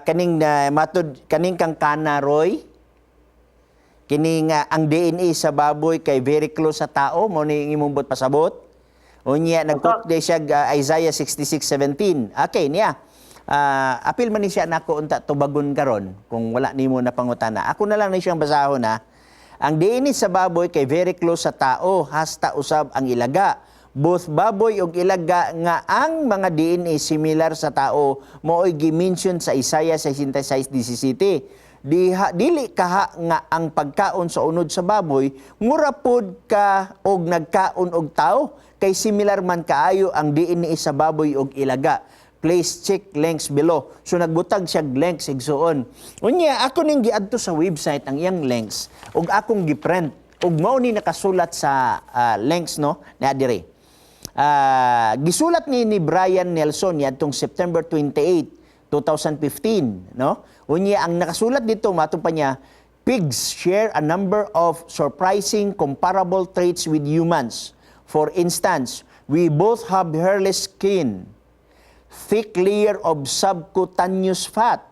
Kaning matud kaning kang Kana Roy, kini nga ang DNA sa baboy kay very close sa tao, mo ni imong buot pasabot. Unya nag-quote day siya Isaiah 66:17. Okay niya. Apil man ni siya nako unta tubagon karon kung wala nimo na pangutana. Ako na lang ni siyang basahon ha. Ang DNA sa baboy kay very close sa tao hasta usab ang ilaga. Both baboy ug ilaga nga ang mga DNA similar sa tao mao'y gi-mention sa Isaiah 66:17. Diha dili kaha nga ang pagkaon sa unod sa baboy mura pod ka og nagkaon og tao kay similar man kaayo ang DNA sa baboy og ilaga. Please check links below. So nagbutag siya og links, igsuon. Unya ako ning giadto sa website ang iyang links ug akong giprint ug mao ni nakasulat sa links, no, na diri. Gisulat ni Brian Nelson niadtong September 28, 2015, no? Unya ang nakasulat dito, mato pa niya, "Pigs share a number of surprising comparable traits with humans. For instance, we both have hairless skin, thick layer of subcutaneous fat,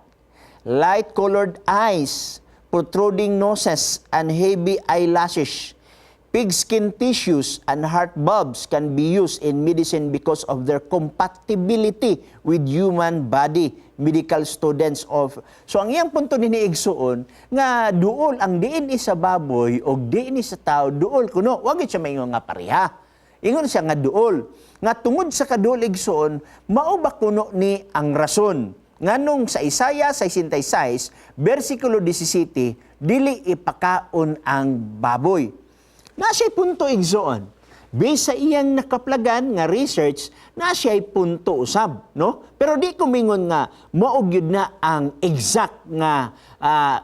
light-colored eyes, protruding noses, and heavy eyelashes. Pig skin tissues and heart bulbs can be used in medicine because of their compatibility with human body." Medical students of. So ang iyang punto ni igsuon nga duol ang DNA sa baboy o DNA sa tao, duol kuno, wa gid siya maingon nga pareha. Ingon siya nga duol. Nga tungod sa kaduol, igsuon, mao ba kuno ni ang rason nganong sa Isaiah 66 versikulo 17 dili ipakaon ang baboy? Na siya'y punto, igsoon. Based sa iyang nakaplagan nga research, na siya'y punto usab, no? Pero di ko mingon nga mao gyud na ang exact nga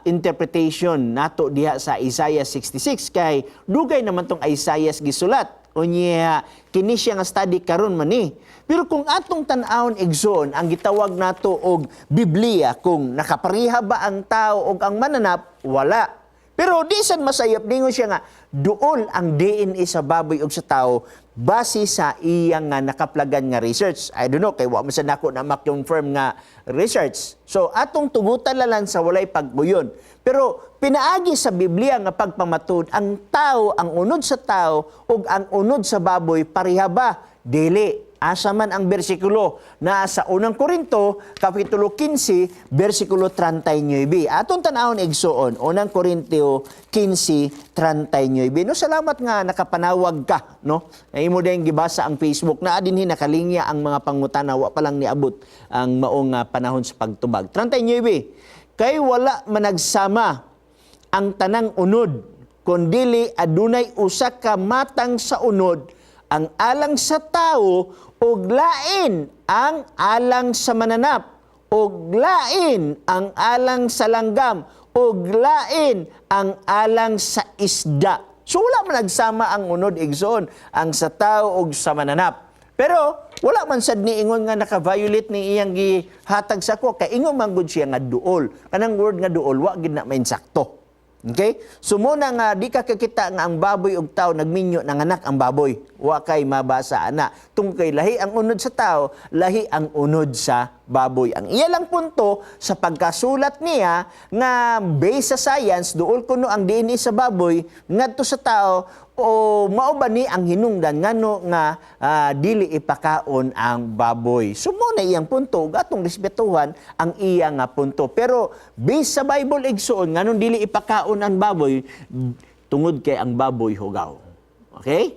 interpretation nato diha sa Isaiah 66 kay dugay naman tong Isaiah gisulat. Unya kini siya nga study karon man ni. Pero kung atong tan-awon, igsoon, ang gitawag nato og Biblia, kung nakapareha ba ang tao og ang mananap, wala. Pero di sad masayop ningon siya nga duol ang DNA sa baboy ug sa tao base sa iyang nga nakaplagan nga research. I don't know kay wa man sad nako na ma-confirm nga research. So atong tugutan lalan sa walay pagbuyon. Pero pinaagi sa Biblia nga pagpamatud, ang tao, ang unod sa tao ug ang unod sa baboy, pareha ba? Dili. Asa man ang bersikulo? Na sa Unang Korinto, Kapitulo 15, versikulo 39. Atong tanawon, igsuon, Unang Korinto 15, 39. No, salamat nga nakapanawag ka, no? Imo din gibasa ang Facebook na dinhi nakalinya ang mga pangutana, wa pa lang niabot ang maong panahon sa pagtubag. 39. "Kay wala managsama ang tanang unod, kundili adunay usa ka matang sa unod, ang alang sa tao, ug lain ang alang sa mananap, ug lain ang alang sa langgam, ug lain ang alang sa isda." So wala man nagsama ang unod, igsoon, ang sa tao ug sa mananap. Pero wala man sad ni ingon nga naka-violate ni iyang gihatag sa ko kay ingon man gud siya nga duol. Kanang word nga duol, wa gid na mainsakto. Okay? So muna nga di ka kakita nga ang baboy ug tao nagminyo, nanganak ang baboy. Wa kay mabasa ana. Tung kay lahi ang unod sa tao, lahi ang unod sa baboy. Ang iya lang punto sa pagkasulat niya nga based sa science, duol kuno ang DNA sa baboy ngadto sa tao o mao ba ni ang hinungdan ngano nga dili ipakaon ang baboy. So mo na iyang punto ug atong respetuhan ang iya nga punto. Pero based sa Bible, igsuon, nganong dili ipakaon ang baboy, tungod kay ang baboy hugaw. Okay?